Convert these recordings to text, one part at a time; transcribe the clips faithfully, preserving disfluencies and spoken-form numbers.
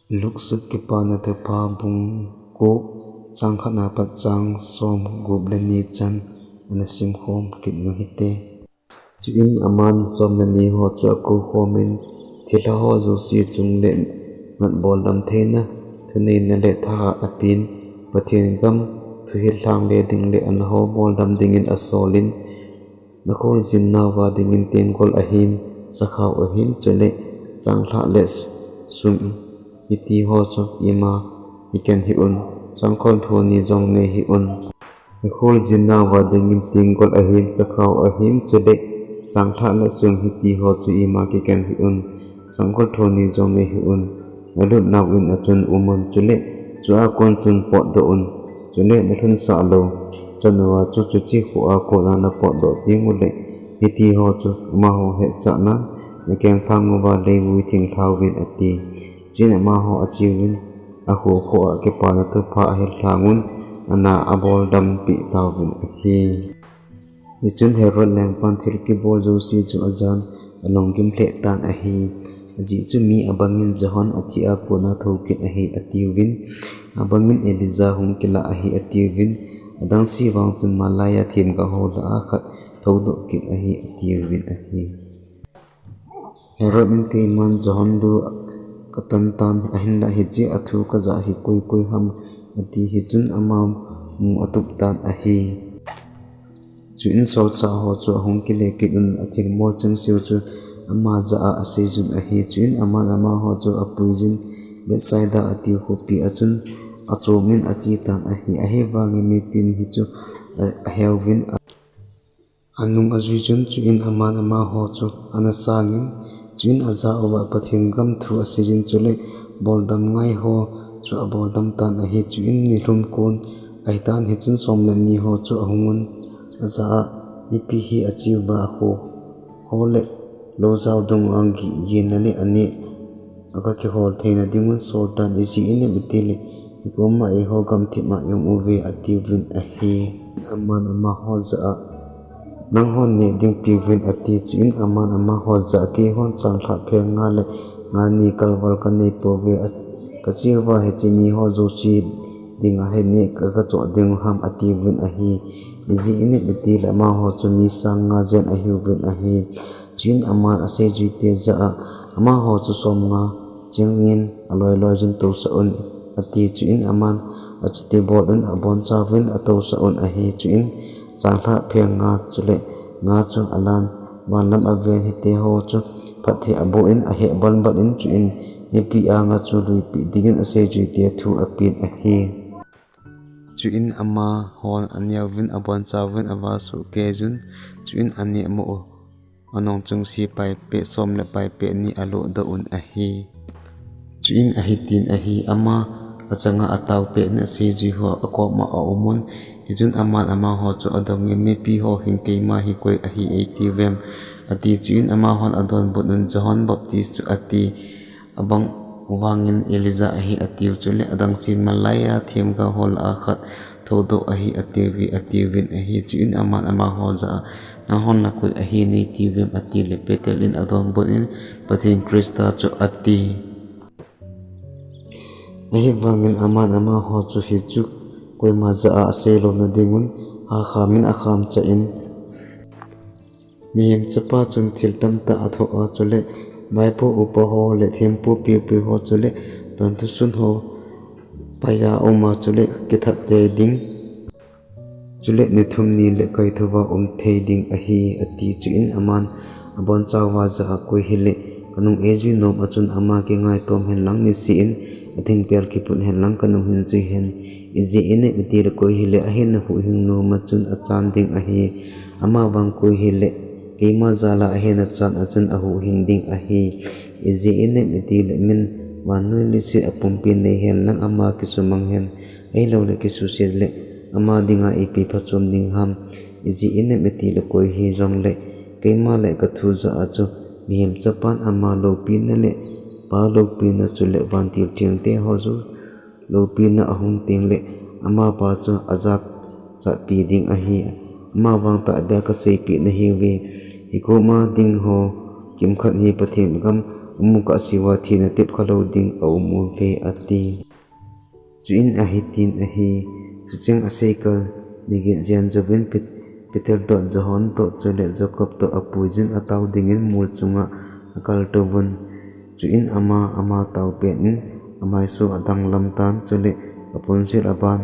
Luke sut Kipana Thupha bung ko, chang khat na pat chang som gup le ni chan ana simkhom kit u hite. Chuin aman som le ni ho chu akou khomin, thilha ho jouse chung le nat boldam theina, thuneina le thahat apin, Pathen gam thuhil lhangle ding le ana ho boldam dingin asolin, Nakhol jin nauva dingin tenggol ahim, sakhao ahim, chule changlhah le sum hiti ho chu ima kiken hih un, sangkhol thoni jong nei hih un. Nakhol jin nauva dingin tenggol ahim, sakhao ahim, chule changlhah le sum hiti ho chu ima kiken hih un, sangkhol thoni jong nei hih un. Nalut nau in a chun um un, chule chua kon chun potdoh un, chule nalhunsah lou chan uva chu chuche khoa kona napotdoh teng uleh, hiti ho chu amaho hetsahnan nakeng phang uva leivui thinglha uvin, ati. Chuin amaho acheuvin, akho khoa Kipana Thupha ahil lhangun, ana aboldam peh tauvin ahi. Hichun Herod lengpan thil kibol jouse chu ajan alunggim lheh tan ahi. Ajeh chu mi abangin John athia kona thou kit ahi atiuvin, abangin Elijah hung kilah ahi atiuvin, adangse vang chun Messiah themgao ho lah a khat thoudoh kit ahi atiuvin ahi. Herod in keiman John lu katan tan, ahinlah hiche a thu kajah hi koi koi ham ati, hichun ama mu atup tan ahi. Chuin solchah ho chu ahung kile kit un, athilbol chengseu chu ama jah a aseijun ahi. Chuin aman amaho chu apuijin Bethsaida atiu khopi a chun achomin ache tan ahi. Ahivangin mipin hichu a-, aheuvin a-, anung ajui chun, chuin aman amaho chu ana sangin, chuin ajah uva Pathen gam thu aseijin chule boldam ngai ho chu aboldam tan ahi. Chuin nilhum kon ahitan, hichun som le ni ho chu ahungun, ajah a mipi hi acheuva akho ho le lou jao dong a gihna le aneh aga kihol theina dingun sol tan, ijeh inem itile hikoma eiho gamthip a i um uve atiuvin ahi. Aman amaho jah a, nanghon neh ding peuvin ati. Chuin aman amaho jah a, keihon changlhah pheng nga le nga ni kalval kanei pouve, kacheuva hiche miho jouse dinga hi neh kaga choh dingu ham atiuvin ahi. Ijeh inem itile amaho chu mi sang nga jen ahiuvin ahi. Chuin aman aseijuite jah a, amaho chu som nga chengin aloi loi jin tousah un ati. Chuin aman achuti bol un abonchauvin atousah un ahi. Chuin changlhah pheng nga chule nga chu alan, vanlam aven hite ho chu phatthei aboh in aheh banban in, chuin mipi anga chu luipeh dingin aseijuite thu apen ahi. Chuin amahon aneuvin abonchauvin avah soh keijun, chuin aneh mo u anung chengse paipeh som le paipeh ni alodoh un ahi. Chuin ahitin ahi, ama achanga ataopeh in aseijui ho akoma aumun, hichun aman amaho chu adongin, mipi ho hin keima hi koi ahi eitiuvem ati. Chuin amahon adonbut un, John Baptist chu ati. Abang vangin Elijah ahi atiu, chule adangsen Messiah themgao ho lah a khat thoudoh ahi atiuve atiuvin ahi. Chuin aman amaho jah a, nanghon nakoi ahi neitiuvem atile, Peter in adonbut in, Pathen Christa chu ati. Ahivangin aman amaho chu hichu koima jah a aseilouna dingun hakhamin akhamchah in, Mihem Chapa chun thil tamtah athoh a, chule vaipo upa ho le thempu pipi ho chule tonthusun ho paiya uma chule kithat tei ding, chule ni thum ni le kaithouva um thei ding ahi, ati. Chuin aman abonchauva jah a, koi hile kanung eijui nom a chun ama kingaitom henlang, niseh in athingpel kiput henlang kanung hin jui hen. Ijeh inem itile koi hile ahin ahuhhing nom a chun achan ding ahi. Amavang koi hile keima jal a ahin achan a chun ahuhhing ding ahi. Ijeh inem itile min vannoi leiset apumpi nei henlang ama kisumang hen, ahiloule kisuhset le ama dinga ipi phachom ding ham. Ijeh inem itile koi hijongle keima le kathu jah a chu Mihem Chapan ama loupina le Pa loupina chule vantil thengte ho jouse loupina ahung tengle amapa chu ajachatpi ding ahi. Amavang tahbeh a kaseipeh nahiuve, hikoma ding ho kimkhat hi Pathen gam umkah siuva thina tep khalou ding aum uve, ati. Chuin ahitin ahi, chucheng aseikal ni get jen jouvin Pet-, Peter toh Johan toh chule Jacob toh apuijin atao dingin mol chunga akaltouvun. Chuin ama, ama taopen in, amaisu adanglam tan chule apunsil aban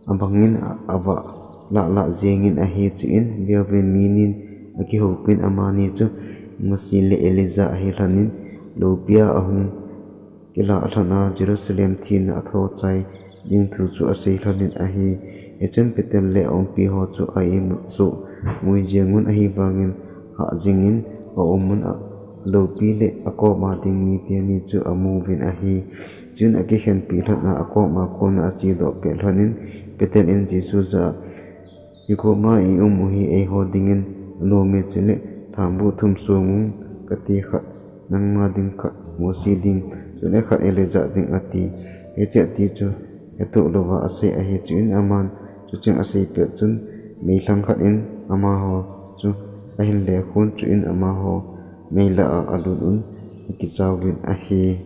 abangin a-, avah lahlah jengin ahi. Chuin veuvin mi nin akihoupin amani chu Mose le Elijah ahi lhonin loupia ahung kilah lhona Jerusalem thina athochai ding thu chu asei lhonin ahi. Hichun Peter le aumpi ho chu a-imut chu mui jengun ahivangin hah jingin aumun a-, aloupi le akoma ding miteni chu amuvin ahi. Chuin akikhenpi lhona akoma kona achedoh pet lhonin Peter in Jesu jah a, Hikoma ium u hi eiho dingin anome chule lhambuh thum songung kati, khat nangma ding, khat Mose ding, chule khat Elijah ding, ati. Hiche ati chu hetoulouva asei ahi. Chuin aman chucheng asei pet chun meilhang khat in amaho chu ahin lekhun, chuin amaho meilah a alutun akichauvin ahi.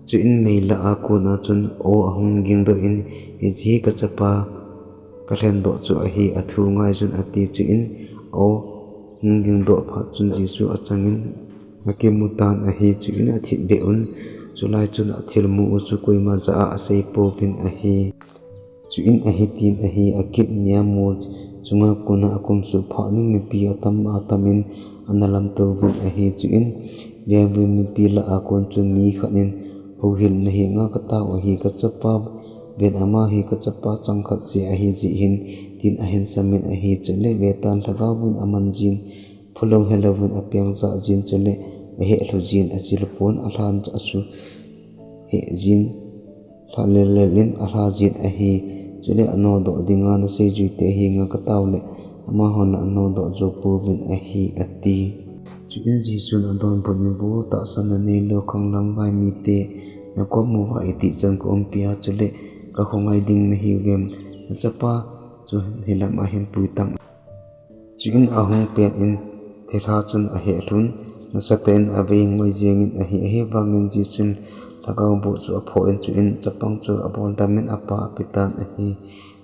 Chuin meilah a kona chun aw ahung gingdoh in, Hiche hi kachapa kalhendoh chu ahi, athu ngaijun, ati. Chuin aw hung gingdoh phat chun Jesu achangin akimutan ahi. Chuin athipbeh un, chulai chun athilmu u chu koima jah a aseipouvin ahi. Chuin ahitin ahi, akit nia mol chunga kona akumsuh phat un mipi atam atamin ana lamtouvin ahi. Chuin veuvin mipi lah a kon chun mi khat in, Houhil, nahenga katao ahi, kachapa ven, ama hi kachapa changkhat se ahijeh hin, tin ahin samin ahi. Chule vetan, lhagaovin amanjin, phulou helouvin apeng jah jin chule ahehlhu jin, achilpon alhan asuheh jin, lhalel lel in alha jin ahi. Chule anodoh dinga naseijuite henga katao le amahon anodoh jou pouvin ahi, ati. Chuin Jesun adonbut in, Vo tahsanna neilou khanglam vai mite, nakom uva itih chan kaumpia, chule kakhongai ding nahiuvem? Nachapa chu hilam a hin puitang. Chuin ahung pet in thilha chun ahehlhun, nasatah in avei ngoi jengin ahi. Ahivangin Jesun lhagao boh chu aphoh in, chuin chapang chu aboldam in apa a apetan ahi.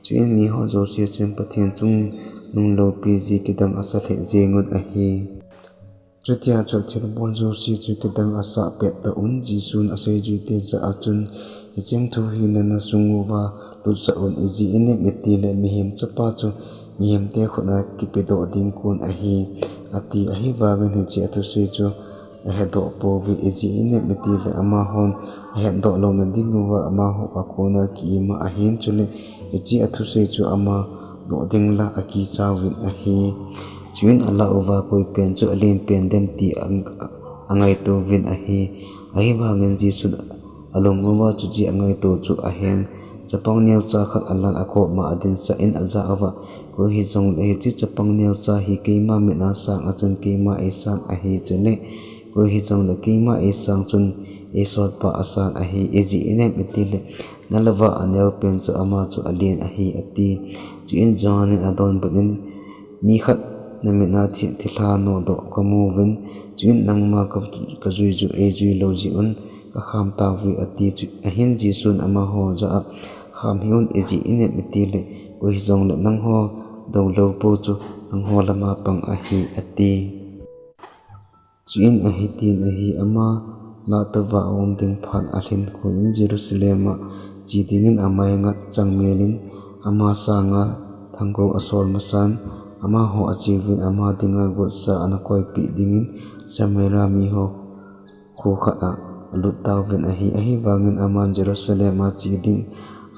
Chuin miho jouse chun Pathen chungnung loupiji kidang asa lheh jengun ahi. Chutia chu athilbol jouse chu kidang asah pettah un, Jesun aseijuite jah a chun, Hicheng thu hi nana sung uva lutsah un, ijeh inem itile Mihem Chapa chu mihemte khut a kipedoh ding kon ahi, ati. Ahivangin hiche athusei chu ahedoh pouve, ijeh inem itile amahon ahetdoh louna ding uva amaho a kona ki-ima ahin, chule hiche athusei chu ama doh ding la akichauvin ahi. Chuin alah uva koipen chu alenpen dem ti ang-, angaitouvin ahi. Ahivangin Jesun alung uva chuche angaito chu ahen, chapang neocha khat alan akoma adinsah in ajah uva, Koi hijongle hiche chapang neocha hi keima mit a sang a chun keima eisan ahi, chule koi hijongle keima eisang chun eisotpa asan ahi, ijeh inem itile nalouva aneopen chu ama chu alen ahi, ati. Chuin Johan in adonbut in, Mi khat namit a thi-, thilha nodoh kamuvin, chuin nangma ka, kajuiju eijuilou jeh un kakham tauve, ati. Chu ahin Jesun amaho jah a, Kham hih un, ijeh inem itile koi hijongle nangho doulou pou chu nangho lama pang ahi, ati. Chuin ahitin ahi, ama lahtouva aum ding phat alhin khun in Jerusalem a che dingin amai ngat changmelin ama sanga thangkou asol masan, amaho acheuvin ama dinga gotsa ana koipeh dingin Samaria miho kho khat a alut tauvin ahi. Ahivangin aman Jerusalem a che ding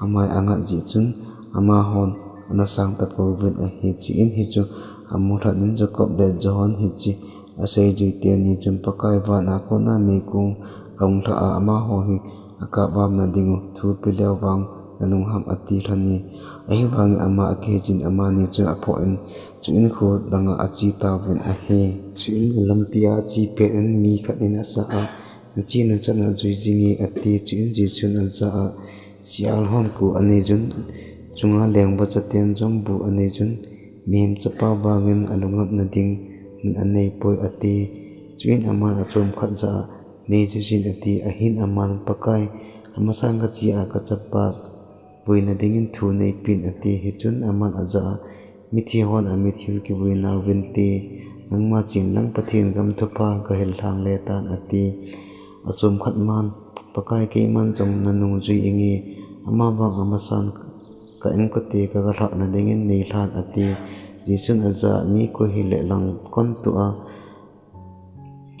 amai angat jeh chun amahon ana sang tapouvin ahi. Chuin hichu amu lhonin Jacob le Johan hiche aseijuite ni chun, Pakai, van a kona meikong ahung lhah a, amaho hi akapvamna dingu thu peleu vang nalungham, ati lhone. Ahivangin ama akiheijin amani chu aphoh in, chuin kho danga ache tauvin ahi. Chuin alampia ache pet in mi khat in asah a, Nache nachan a jui jinge, ati. Chuin Jesun ajah a, Sial hon kho aneiyun, chunga lengvachaten jong bu aneiyun, Mihem Chapa vangin alungapna ding mun aneipoi, ati. Chuin aman achom khat jah a, Neijuijin, ati. Ahin aman, Pakai, amasan kachea kachapa vuina dingin thu neipeh in, ati. Hichun aman ajah a, Mithi hon amithiu kivuinau vinte, nangma chenlang Pathen gam thupha gahil lhangle tan, ati. Achom khat man, Pakai, keiman jong nanungjui inge, amavang amasan ka inkote kagalhahna dingin neilhan, ati. Jesun ajah a, Mi koi hile lang kon tua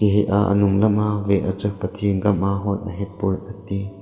kihei a anung lama ve a chu Pathen gam a hon ahipoi, ati.